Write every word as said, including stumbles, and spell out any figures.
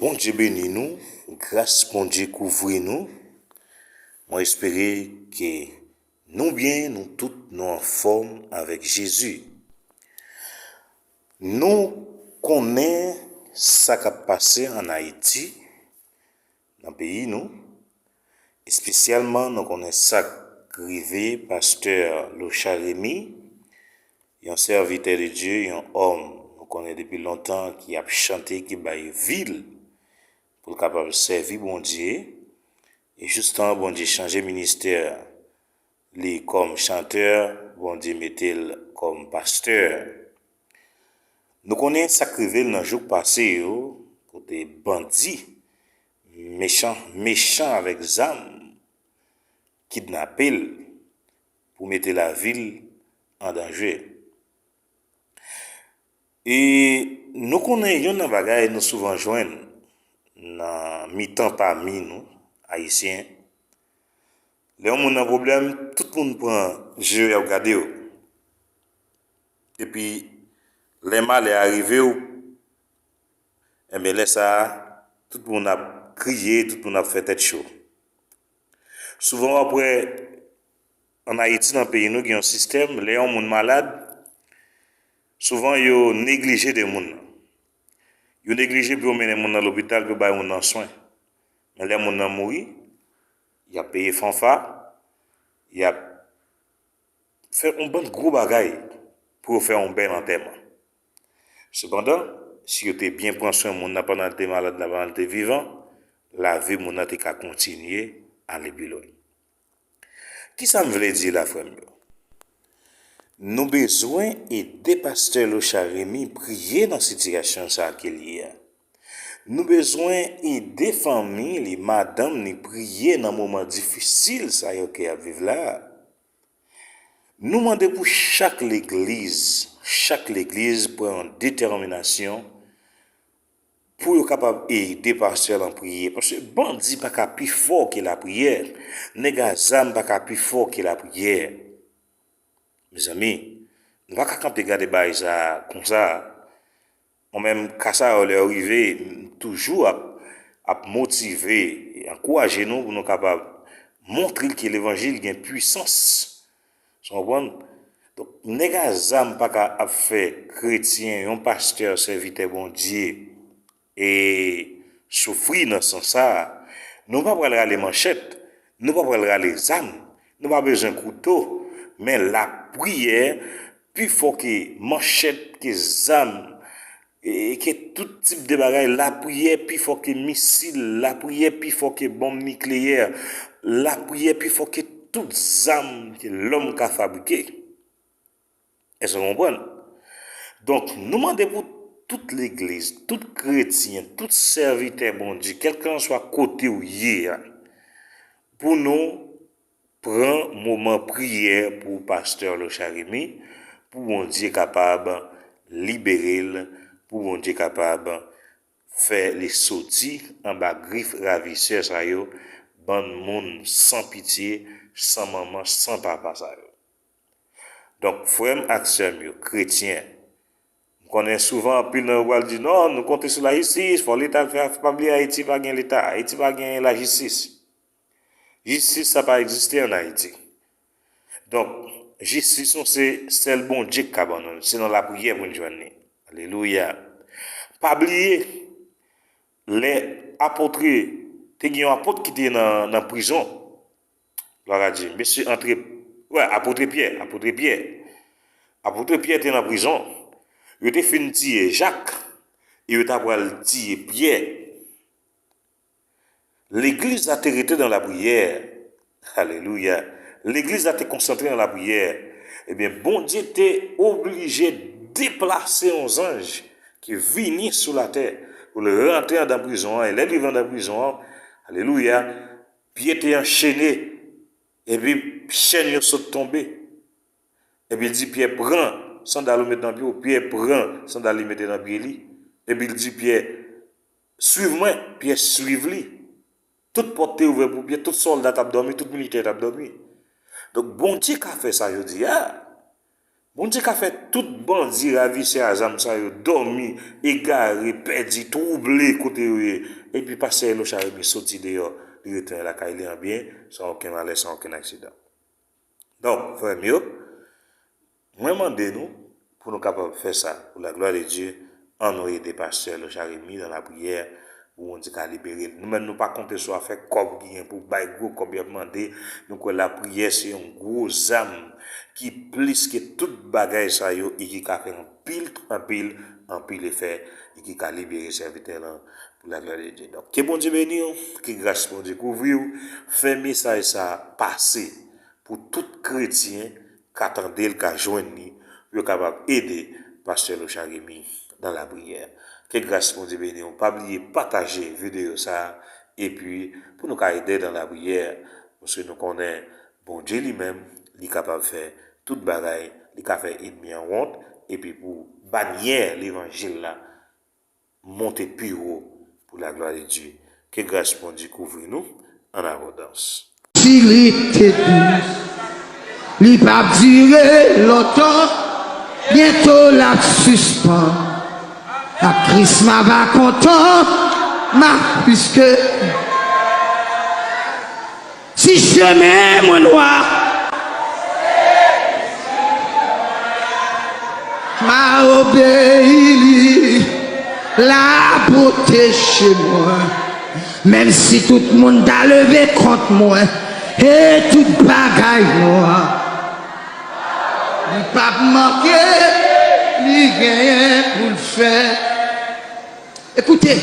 Bondye beni nou, gras Bondye kouvri nou. Mwen espere ke nou byen, nou tout nou anfòm avèk Jezi. Nou konnen sa k ap pase ann Ayiti, nan peyi nou. Espesyalman, nou konnen sa k rive pastè Lochard Remy, yon sèvitè de Dye, yon òm nou konnen depi lontan ki ap chante, ki bay vi l pou l kapab sèvi Bondye. E jistan Bondye chanje ministè li kòm chantè, Bondye mete l kòm pastè. Nou konnen sa k rive l nan jou k pase yo, kote bandi mechan, mechan avèk zam, kidnape l pou mete lavi l an danje. E nou konnen youn nan bagay nou souvan jwenn nan mitan pami nou, Ayisyen, lè yon moun nan pwoblèm, tout moun pran je yo y ap gade yo. Epi, lè malè a rive w, enben, lè sa a, tout moun ap kriye, tout moun ap fè tèt cho. Souvan w ap wè, ann Ayiti, nan peyi nou, gen yon sistèm, lè yon moun malad, souvan yo neglije de moun nan. Yo neglije pou yo mennen moun nan lopital, pou yo bay moun nan swen. Men lè moun nan mouri, y ap peye fanfa, y ap fè yon bann gwo bagay pou yo fè yon bèl antèman. Sepandan, si yo te byen pran swen moun nan pandan l te malad la, pandan l te vivan, lavi moun nan te ka kontinye ale pi lwen. Kisa m vle di la, frè m yo? Nou bezwen ede pastè Lochard Remy priye nan sitiyasyon sa a ke l ye a. Nou bezwen ede fanmi li, madanm li priye nan moman difisil sa yo ke y ap viv la a. Nou mande pou chak legliz, chak legliz pran yon detèminasyon pou yo kapab ede pastè lan priye. Paske bandi pa ka pi fò ke lapriyè. Nèg a zam pa ka pi fò ke lapriyè. Mezanmi, nou pa ka kanpe gade bagay sa a konsa. Mwen menm, ka sa yo lè yo rive, m toujou ap, ap motive, ankouraje nou pou nou kapab montre l ke levanjil gen pwisans. Sa w konprann? Donk, nèg a zam pa ka ap fè kretyen, yon pastè, sèvitè Bondye, e soufri nan sans sa a. Nou pa pral rale manchèt, nou pa pral rale zam, nou pa bezwen kouto, men lapriyè pi fò ke manchèt, ke zam, e ke tout tip de bagay. Lapriyè pi fò ke misil, lapriyè pi fò ke bonm nikleyè, lapriyè pi fò ke tout zam ke lòm ka fabrike. Èske w konprann? Donk, nou mande pou tout legliz, tout kretyen, tout sèvitè Bondye, kèlkanswa kote w ye a, pou nou pran moman priyè pou pastè Lochard Remy, pou Bondye kapab libere l, pou Bondye kapab fè li soti anba grif ravisè sa yo, bann moun san pitye, san manman, san papa sa yo. Donk, frè m ak sè m yo, kretyen, m konnen souvan anpil nan yo pral di, "Non, nou konte sou lajistis, fò Leta fè." Pa bliye, Ayiti pa gen Leta, Ayiti pa gen lajistis. Jistis sa pa egziste ann Ayiti. Donk, jistis nou se sèl Bondye k ka ban nou l. Se nan lapriyè pou n jwenn li. Alelouya. Pa bliye, lè apotre, te gen yon apot ki te nan, nan prizon. Glwa a Dye. Mesye antre, wè, apotre Pyè, apotre Pyè. Apotre Pyè te nan prizon. Yo te fin tiye Jak, e yo ta pral tiye Pyè. Legliz la te rete nan lapriyè. Alelouya. Legliz la te konsantre nan lapriyè. Ebyen, Bondye te oblije deplase yon zanj ki vini sou latè pou l rantre anndan prizon an. E lè l rive anndan prizon an, alelouya, Pyè te anchene, epi chèn yo sot tonbe. Epi l di Pyè, "Pran sandal ou met nan pye w." Pyè pran sandal li mete nan pye li. Epi l di Pyè, "Swiv mwen." Pyè swiv li. Tout pòt te ouvè pou Pyè, tout sòlda t ap dòmi, tout militè t ap dòmi. Donk, Bondye ka fè sa jodi a. Bondye ka fè tout bandi, ravisè a zam sa yo dòmi, egare, pèdi, twouble kote yo ye. Epi pastè Elocha Remy soti deyò, li retounen lakay li an byen, san okenn malè, san okenn aksidan. Donk, frè m yo, mwen mande nou, pou nou kapab fè sa, pou la glwa de Dye, ann nou ede pastè Locha Remy nan lapriyè, pou Bondye ka libere l. Nou menm, nou pa konte sou afè kòb ki gen pou bay, gwo kòb y ap mande. Nou kwè lapriyè se yon gwo zam ki plis ke tout bagay sa yo e ki ka fè anpil, anpil, anpil efè e ki ka libere sèvitè lan pou la glwa de Dye. Donk, ke Bondye beni w, ke gras Bondye kouvri w, fè mesaj sa pase pou tout kretyen ka tande l, ka jwenn li, pou yo kapab ede pastè Locha Remy nan lapriyè. Ke gras Bondye beni w. Pa bliye pataje videyo sa a, epi pou nou ka ede nan lapriyè, paske nou konnen Bondye li menm, li kapab fè tout bagay, li ka fè ènmi an wont, epi pou banyè levanjil la monte pi wo pou la glwa de Dye. Ke gras Bondye kouvri nou an abondans. Si li te di, li p ap dire lontan, byento l ap sispann. Ak Kris m a pa kontan, m a plis ke si chemen mwen nwa, m a obeyi li, l a pwoteje mwen. Menm si tout moun ta leve kont mwen, e tout bagay nwa, li p ap manke, li genyen pou l fè. Ekoute,